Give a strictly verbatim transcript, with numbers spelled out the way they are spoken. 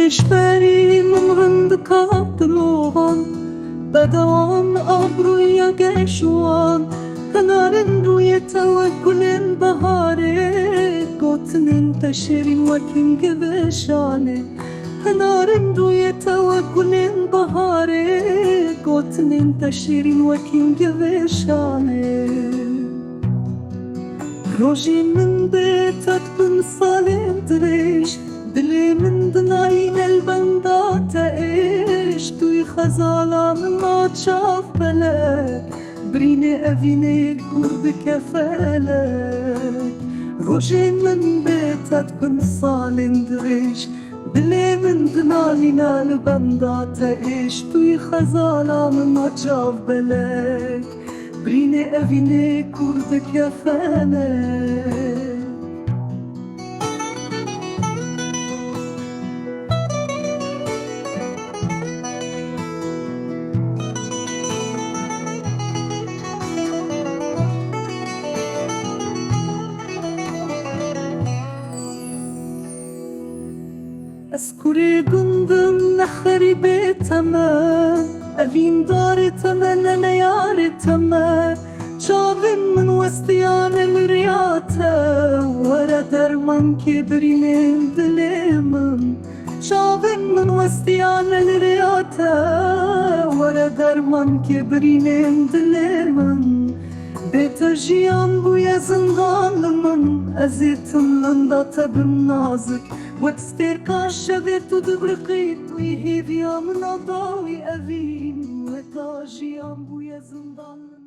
Ji berî min rindika dilovan, bedewan abrûya geş wan, hinarin rûyê te wek gulên beharê, gotinên te şêrîn wek hingivê şanê. Hinarin rûyê te wek gulên beharê, gotinên te şêrîn wek hingivê şanê. Rojê min bê te di bin salên dirêj, dilê min dinayîne li benda te êş. Tu yî xezala min a çav belek, birînê evînê kûr dike felek. Rojê min bê te di bin salên dirêj, dilê min dinalîne li benda te êş. Tu yî xezala min a çav belek, birînê evînê kûr dike felek. Ez kurê gundim, ne xerîbê te me, evîndarê te me, ne neyarê te me. Çavên min westiyane li riya te, were dermankê birînên dilê min. Çavên min westiyane li riya te, were dermankê birînên dilê min. Bê te jiyan bûye zindan li min, ez ê tim linda te bim nazik. Wek stêrka şevê tu dibiriqî, tu yî hêviya min a dawî evîn. Weka jiyan bûye zindan li min.